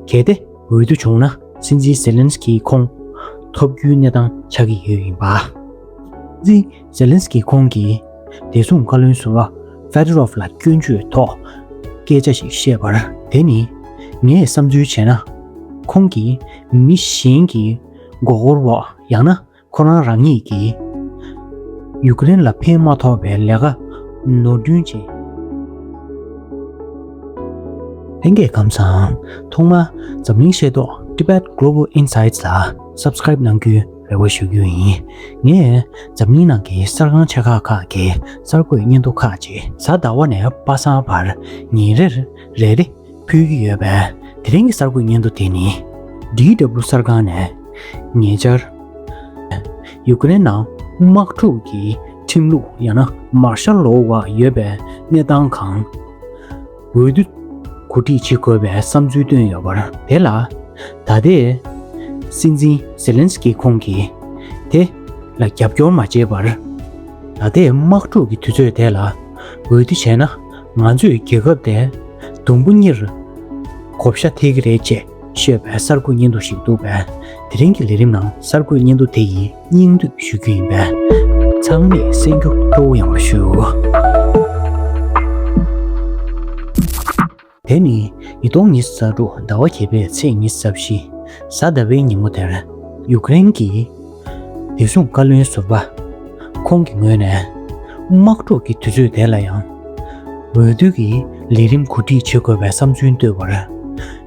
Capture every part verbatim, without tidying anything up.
གལ་ཏེ་འོས་བསྡུ་བྱུང་ན་སྲིད་འཛིན་ཛེ་ལན་སི་ཀི་ཁོང་ཐོབ་རྒྱུའི་གནས་སྟངས་ཆགས་ཀྱི་ཡོད་ཡིན་པ། སྲིད་འཛིན་ཛེ་ལན་སི་ཀི་ཁོང་གིས་བདེ་སྲུང་བཀའ་བློན་ཟུར་པ་ཕེ་དོ་རོབ་ལ་སྐྱོན་བརྗོད་ཐོག་སྐད་ཆ་ཞིག་བཤད་པར། དེ་ནི་ངས་བསམ་ཚུལ་བྱས་ན། ཁོང་གིས་མི་གཞན་གྱི་མགོ་སྐོར་འོག་ཡང་ན་ཁོ་རང་རང་ཉིད་ཀྱིས་ཡུཀ་རེན་ལ་ཕན་མ་ཐོགས་པའི་ལས་ཀ་ནོར་སྐྲུན་བྱས། ལྷན་རྒྱས་ཁམས་བཟང་། ཐོག་མར་འཛམ་གླིང་ཤེས་རྟོགས་Tibet Global Insights ལ་Subscribe གནང་རྒྱུའི་རེ་བ་ཞུ་རྒྱུ་ཡིན། ངས་འཛམ་གླིང་ནང་གི་གསར་ཁང་ཆེ་ཁག་ཁག་གི་གསར་འགོད་སྙན་ཐོ་ཁག་ཅིག་གཟའ་ཟླ་བ་ནས་པ་སངས་བར་ཉིན་རེར་རེ་རེ་ཕུལ་གྱི་ཡོད་པས། དེ་རིང་གི་གསར་འགོད་སྙན་ཐོ་དེ་ནི་ཌི་ཌབ་ལིའུ་གསར་ཁང་ནས་ཉེ་ཆར་ཡུཀ་རེན་ནང་དམག་འཁྲུག་གི་ཁྲིམས་ལུགས་ཡང་ན་མར་ཤལ་ལོ་འོག་ཡོད་པའི་གནས་སྟངས་གང་འོས་བསྡུ་གོ་སྒྲིག་བྱེད་དགོས་པའི་བསམ་ཚུལ་བཏོན་ཡོད་པར། དེ་ལ་ད་ལྟའི་སྲིད་འཛིན་ཛེ་ལན་སི་ཀི་ཁོང་གིས་དེ་ལ་རྒྱབ་སྐྱོར་མ་བྱས་པར། ད་ལྟའི་དམག་འཁྲུག་གི་དུས་ཚོད་དེ་ལ་འོས་བསྡུ་བྱས་ན་ང་ཚོའི་རྒྱལ་ཁབ་དེ་དུམ་བུ་གཉིས་བགོ་བཤའ་ཐེབས་ཀྱི་རེད་ཅེས་བཤད་པའི་གསར་འགོད་སྙན་ཐོ་ཞིག་འདུག་པས། དེ་རིང་གི་ལས་རིམ་ནང་གསར་འགོད་སྙན་ཐོ་དེ་ཡི་སྙིང་བསྡུས་ཞུ་རྒྱུ་ཡིན་པས། ཚང་མས་གསན་རྒྱུ་སྤྲོ་བོ་ཡོང་བ་ཞུ། དེ་ནི་ཉིས་སྟོང་ཉི་ཤུ་རྩ་དྲུག་ཟླ་བ་བརྒྱད་པའི་ཚེས་ཉི་ཤུ་རྩ་བཞི་གཟའ་ཟླ་བའི་ཉིན་མོ་དེར། ཡུཀ་རེན་གྱི་བདེ་སྲུང་བཀའ་བློན་ཟུར་པ་ཁོང་གི་ངོས་ནས། དམག་འཁྲུག་གི་དུས་ཚོད་དེ་ལ་ཡང་འོས་བསྡུ་གི་ལས་རིམ་གོ་སྒྲིག་བྱེད་དགོས་པའི་བསམ་ཚུལ་བཏོད་པར།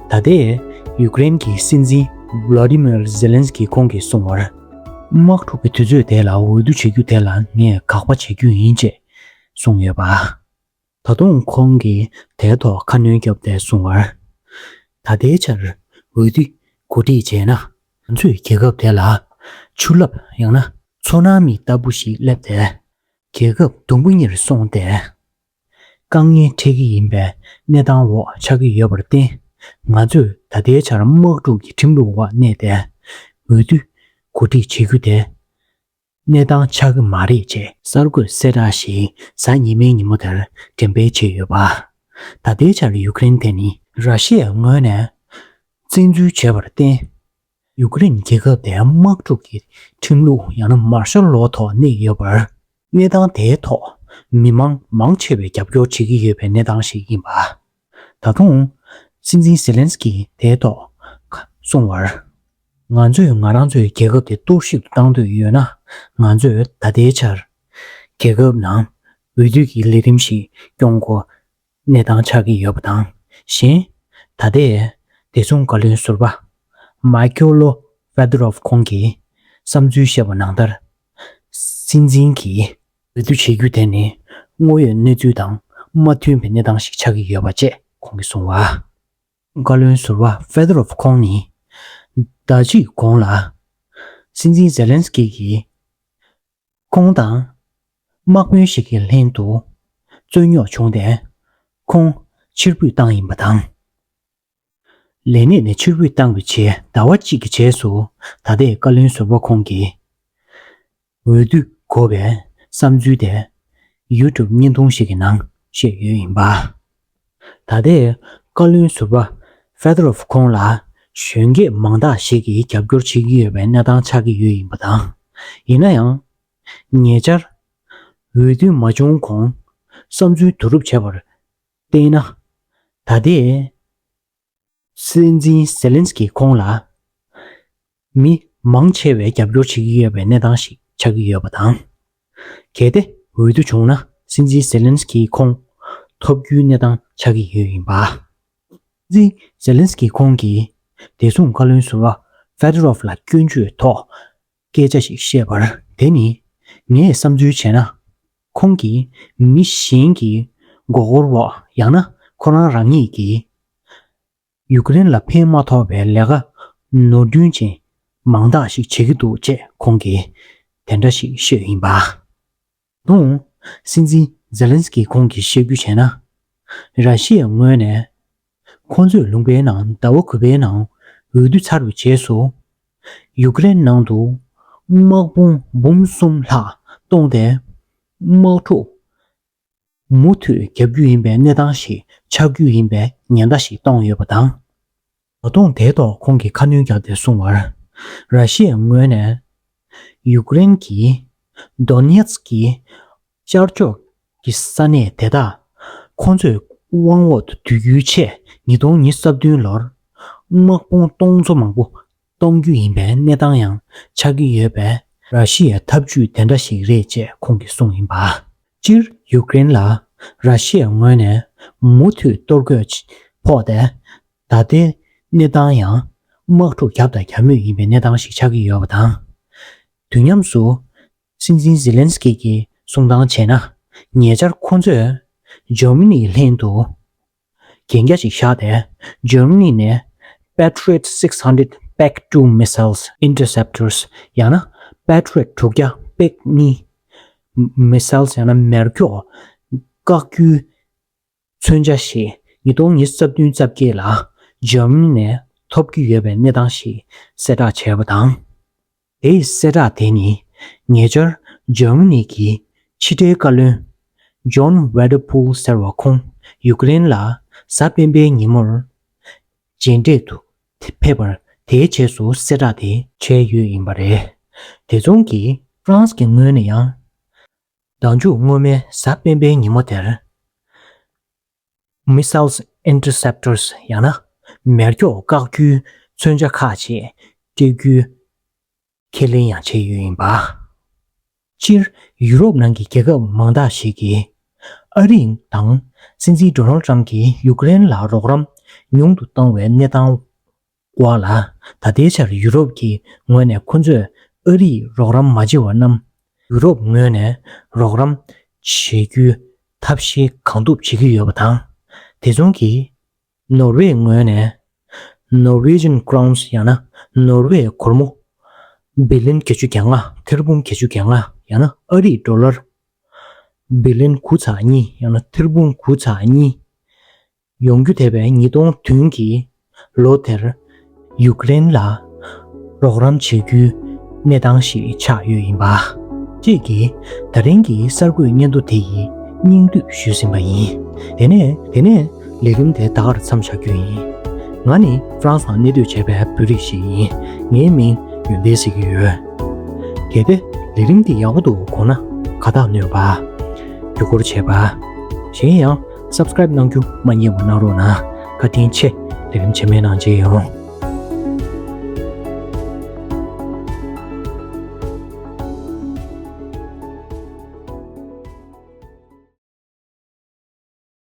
ད་ལྟའི་ཡུཀ་རེན་གྱི་སྲིད་འཛིན་ཝ་ལ་ཏི་མིར་ཛེ་ལན་སི་ཀི་ཁོང་གིས་གསུངས་པར། དམག་འཁྲུག་གི་དུས་ཚོད་དེ་ལ་འོས་བསྡུ་བྱེད་རྒྱུ་དེ་ལ་ངས་དགག་པ་བྱེད་རྒྱུ་ཡིན་ཅེས་གསུངས་ཡོད་པ། ད་དུང་ཁོང་གིས་དེའི་ཐོག་ཁ་སྣོན་བརྒྱབ་སྟེ་གསུངས་པར། ད་ལྟའི་ཆར་འོས་བསྡུ་གོ་སྒྲིག་བྱས་ན། ང་ཚོའི་རྒྱལ་ཁབ་དེ་ལ་ཆུ་རླབས་ཡང་ན་མཚོ་ནང་མི་ལྟ་བུ་ཞིག་སླེབས་ཏེ། རྒྱལ་ཁབ་དུམ་བུ་གཉིས་སུ་སོང་སྟེ། དཀའ་ངལ་འཕྲད་ཀྱི་ཡིན་པའི་གནས་སྟངས་འོག་ཆགས་ཀྱི་ཡོད་པར་བརྟེན། ང་ཚོས་ད་ལྟའི་ཆར་དམག་འཁྲུག་གི་ཁྲིམས་ལུགས་འོག་གནས་ཏེ། འོས་བསྡུ་གོ་སྒྲིག་བྱེད་རྒྱུ་དེ་གནས་སྟངས་ཆགས་ཀྱི་མ་རེད་ཅེས་གསར་འགོད་གསལ་བསྒྲགས་ཤིག་གཟའ་ཉི་མའི་ཉིན་མོ་དེར་འགྲེམས་སྤེལ་བྱས་ཡོད་པ། ད་ལྟའི་ཆར་ཡུཀ་རེན་དེ་ནི་ར་ཤི་ཡའི་ངོས་ནས་བཙན་འཛུལ་བྱས་པར་བརྟེན། ཡུཀ་རེན་རྒྱལ་ཁབ་དེ་དམག་འཁྲུག་གི་ཁྲིམས་ལུགས་ཡང་ན་མར་ཤལ་ལོ་ཐོག་གནས་ཡོད་པར། གནས་སྟངས་དེའི་ཐོག་མི་མང་མང་ཆེ་བས་རྒྱབ་སྐྱོར་བྱེད་ཀྱི་ཡོད་པའི་གནས་སྟངས་ཤིག་ཡིན་པ། ད་དུང་། སྲིད་འཛིན་ཛེ་ལན་སི་ཀིས་དེའི་ཐོག་གསུངས་པར། ང་ཚོས་ང་རང་ཚོའི་རྒྱལ་ཁབ་དེ་གཏོར་བཤིག་ཏུ་བཏང་འདོད་ཡོད་ན། ང་ཚོས་ད་ལྟའི་ཆར་རྒྱལ་ཁབ་ནང་འོས་བསྡུ་གི་ལས་རིམ་ཞིག་སྐྱོང་དགོས་གནས་སྟངས་ཆགས་ཀྱི་ཡོད་པ་དང་། གཞན། ད་ལྟའི་བདེ་སྲུང་བཀའ་བློན་ཟུར་པ་མཱི་ཀེ་ལོ་ཕེ་དོ་རོབ་ཁོང་གིས་བསམ་ཚུལ་བཤད་པ་ནང་ལྟར། སྲིད་འཛིན་གྱིས་འོས་བསྡུ་བྱེད་རྒྱུ་དེ་ནི་དངོས་ཡོད་གནས་ཚུལ་དང་མ་མཐུན་པའི་གནས་སྟངས་ཤིག་ཆགས་ཀྱི་ཡོད་པ་བཅས་ཁོང་གིས་གསུངས་པ། བཀའ་བློན་ཟུར་པ་ཕེ་དོ་རོབ་ཁོང་ནི་ཟླ་གཅིག་གོང་ལ་སྲིད་འཛིན་ཛེ་ལན་སི་ཀི་གིས་ཁོང་དང་དམག་དཔོན་ཞིག་གི་ལྷན་དུ་རྩོད་རྙོག་བྱུང་སྟེ་ཁོང་ཕྱིར་འབུད་བཏང་ཡིན་པ་དང་། ལས་གནས་ནས་ཕྱིར་འབུད་བཏང་བའི་རྗེས་ཟླ་བ་གཅིག་གི་རྗེས་སུ་ད་ལྟའི་བཀའ་བློན་ཟུར་པ་ཁོང་གིས་འོས་བསྡུ་དགོས་པའི་བསམ་ཚུལ་དེ་ཡུ་ཊུབ་བརྙན་ཐུང་ཞིག་གི་ནང་བཤད་ཡོད་ཡིན་པ། ད་ལྟའི་བཀའ་བློན་ཟུར་པ་ཕེ་དོ་རོབ་ཁོང་ལ་གཞོན་སྐྱེས་མང་དག་ཞིག་གིས་རྒྱབ་སྐྱོར་བྱེད་ཀྱི་ཡོད་པའི་གནས་སྟངས་ཆགས་ཀྱི་ཡོད་ཡིན་པ་དང་། ཡིན་ན་ཡང་། ཉེ་ཆར་འོས་བསྡུ་མ་བྱུང་གོང་བསམ་ཚུལ་བསྡུ་རུབ་བྱས་པར་བལྟས་ན། ད་ལྟའི་སྲིད་འཛིན་ཛེ་ལན་སི་ཀི་ཁོང་ལ་མི་མང་ཆེ་བས་རྒྱབ་སྐྱོར་བྱེད་ཀྱི་ཡོད་པའི་གནས་སྟངས་ཤིག་ཆགས་ཀྱི་ཡོད་པ་དང་། གལ་ཏེ་འོས་བསྡུ་བྱུང་ན་སྲིད་འཛིན་ཛེ་ལན་སི་ཀི་ཁོང་ཐོབ་རྒྱུའི་གནས་སྟངས་ཆགས་ཀྱི་ཡོད་ཡིན་པ། སྲིད་འཛིན་ཛེ་ལན་སི་ཀི་ཁོང་གིས་བདེ་སྲུང་བཀའ་བློན་ཟུར་པ་ཕེ་དོ་རོབ་ལ་སྐྱོན་བརྗོད་ཐོག་སྐད་ཆ་ཞིག་བཤད་པར། དེ་ནི་ངས་བསམ་ཚུལ་བྱས་ན། ཁོང་གིས་མི་གཞན་གྱི་མགོ་སྐོར་འོག་ཡང་ན་ཁོ་རང་རང་ཉིད་ཀྱིས་ཡུཀ་རེན་ལ་ཕན་མ་ཐོགས་པའི་ལས་ཀ་ནོར་སྐྲུན་ཅན་མང་དག་ཞིག་བྱེད་ཀྱི་འདུག་ཅེས་ཁོང་གིས་དེ་འདྲ་ཞིག་བཤད་ཡིན་པ། དུང་། སྲིད་འཛིན་ཛེ་ལན་སི་ཀི་ཁོང་གིས་བཤད་རྒྱུ་བྱས་ན། ར་ཤི་ཡའི་ངོས་ནས་ཁོང་ཚོས་ལུང་པའི་ནང་ཟླ་བ་དགུ་པའི་ནང་འོས་བསྡུ་ཚར་བའི་རྗེས་སུ། ཡུཀ་རེན་ནང་དུ་དམག་དཔུང་འབུམ་གསུམ་ལྷག་གཏོང་སྟེ། དམག་འཁྲུག་མུ་མཐུད་རྒྱག་རྒྱུ་ཡིན་པའི་གནས་སྟངས་ཤིག་ཆགས་རྒྱུ་ཡིན་པའི་ཉེན་བརྡ་ཞིག་བཏང་ཡོད་པ་དང་། ད་དུང་དེའི་ཐོག་ཁོང་གིས་ཁ་སྣོན་བརྒྱབ་སྟེ་གསུངས་པར། ར་ཤི་ཡའི་ངོས་ནས་ཡུཀ་རེན་གྱི་དོ་ནེ་ཚི་ཀྱི་ཤར་ཕྱོགས་ཀྱི་ས་གནས་དེ་དག་ཁོང་ཚོའི་དབང་འོག་ཏུ་བསྡུ་རྒྱུའི་ཆེད་ཉིས་སྟོང་ཉི་ཤུ་རྩ་བདུན་ལོར་དམག་དཔུང་སྟོང་ཚོ་མང་པོ་གཏོང་རྒྱུ་ཡིན་པའི་གནས་སྟངས་ཡང་ཆགས་ཀྱི་ཡོད་པས། ར་ཤི་ཡའི་ཐབས་ཇུས་དེ་འདྲ་ཞིག་རེད་ཅེས་ཁོང་གིས་གསུངས་ཡིན་པ། སྤྱིར་ཡུཀ་རེན་ལ་ར་ཤི་ཡའི་ངོས་ནས་མུ་མཐུད་གཏོར་རྒོལ་ཕོག་སྟེ། ད་ལྟའི་གནས་སྟངས་ཡང་དམག་འཁྲུག་བརྒྱབ་དང་བརྒྱབ་མུས་ཡིན་པའི་གནས་སྟངས་ཤིག་ཆགས་ཀྱི་ཡོད་པ་དང་། དུས་མཉམ་དུ་སྲིད་འཛིན་ཛེ་ལན་སི་ཀི་གིས་གསུང་སྟངས་བྱས་ན། ཉེ་ཆར་ཁོ་ཚོས་འཇར་མ་ནིའི་ལྷན་དུ་གན་རྒྱ་ཞིག་བཞག་སྟེ། འཇར་མ་ནི་ནས་Patriot six hundred Pak two missiles interceptors ཡང་ན་Patriot དྲུག་བརྒྱ་པེག་གཉིས་missiles ཡང་ན་མེ་སྒྱོགས་བཀག་རྒྱུའི་མཚོན་ཆ་ཞིག་ཉིས་སྟོང་ཉི་ཤུ་རྩ་བདུན་རྩ་བརྒྱད་ལ་འཇར་མ་ནི་ནས་ཐོབ་ཀྱི་ཡོད་པའི་གནས་སྟངས་ཤིག་གསལ་བསྒྲགས་བྱས་པ་དང་། དེའི་གསལ་བསྒྲགས་དེ་ནི་ཉེ་ཆར་འཇར་མ་ནི་གི་ཕྱི་འབྲེལ་བཀའ་བློན་John Vanderpoel ཟེར་བ་ཁོང་ཡུཀ་རེན་ལ་གཟའ་སྤེན་པའི་ཉིན་མོར་མཇལ་འཕྲད་དུ་ཕེབས་པར། དེའི་རྗེས་སུ་གསལ་བསྒྲགས་དེ་བྱས་ཡོད་ཡིན་པ་རེད། དེ་མཚུངས་ཀྱིས་ཧྥ་རན་སི་གི་ངོས་ནས་ཡང་། ཟླ་མཇུག་སྔོན་མའི་གཟའ་སྤེན་པའི་ཉིན་མོ་དེར། Missiles interceptors ཡང་ན་མེ་སྒྱོགས་བཀག་རྒྱུའི་མཚོན་ཆ་ཁག་ཅིག་སྤྲད་རྒྱུའི་ཁས་ལེན་ཡང་བྱས་ཡོད་ཡིན་པ། སྤྱིར་ཡུ་རོབ་ནང་གི་རྒྱལ་ཁབ་མང་དག་ཞིག་གིས་ཨ་རི་དང་སྲིད་འཛིན་ཌོ་ནལ་ཊམ་གྱིས་ཡུཀ་རེན་ལ་རོགས་རམ་ཉུང་དུ་བཏང་བའི་གནས་སྟངས་འོག་ལ། ད་ལྟའི་ཆར་ཡུ་རོབ་ཀྱི་ངོས་ནས་ཁོ་ཚོས་ཨ་རིས་རོགས་རམ་མ་བྱས་པ་རྣམས་ཡུ་རོབ་ངོས་ནས་རོགས་རམ་བྱེད་རྒྱུའི་ཐབས་ཤེས་གང་ཐུབ་བྱེད་ཀྱི་ཡོད་པ་དང་། དེ་མཚུངས་ཀྱིས་ནོར་ཝེ་ངོས་ནས་Norwegian crowns ཡང་ན་ནོར་ཝེ་སྒོར་མོ་བི་ལིན་བརྒྱད་ཅུ་གྱ་ལྔ་ཐེར་འབུམ་བརྒྱད་ཅུ་གྱ་ལྔ་ཡང་ན་ཨ་རིའི་ཌོ་ལར་བི་ལིན་དགུ་ཚེག་གཉིས་ཡང་ན་ཐེར་འབུམ་དགུ་ཚེག་གཉིས་ཡོང་རྒྱུ་འདས་པའི་ཉིས་སྟོང་བདུན་གྱི་ལོ་དེར་ཡུཀ་རེན་ལ་རོགས་རམ་བྱེད་རྒྱུའི་གནས་སྟངས་ཤིག་ཆགས་ཡོད་ཡིན་པ། ཅེས་ཀྱིས་ད་རིང་གི་གསར་འགོད་སྙན་ཐོ་དེ་ཡི་སྙིང་བསྡུས་ཞུས་ཟིན་པ་ཡིན། དེ་ནས་དེ་ནས་ལས་རིམ་དེ་ད་གར་མཚམས་བཞག་རྒྱུ་ཡིན། ང་ནི་ཧྥ་རན་སི་ནང་གནས་སྡོད་བྱས་པའི་བོད་རིགས་ཤིག་ཡིན། ངའི་མིང་ཡོན་ཏན་ཟེར་གྱི་ཡོད། གལ་ཏེ་ལས་རིམ་འདི་ཡག་པོ་འདུག་དགོངས་ན་དགའ་རྟགས་གནོན་པ། བརྒྱུད་སྐུར་བྱེད་པ། གཞན་ཡང་སབ་སི་ཀ་རེབ་གནང་རྒྱུ་མ་བསྙེལ་བ་གནང་རོགས་གནང་། བཀའ་དྲིན་ཆེ། ལས་རིམ་རྗེས་མའི་ནང་མཇལ་ཡོང་།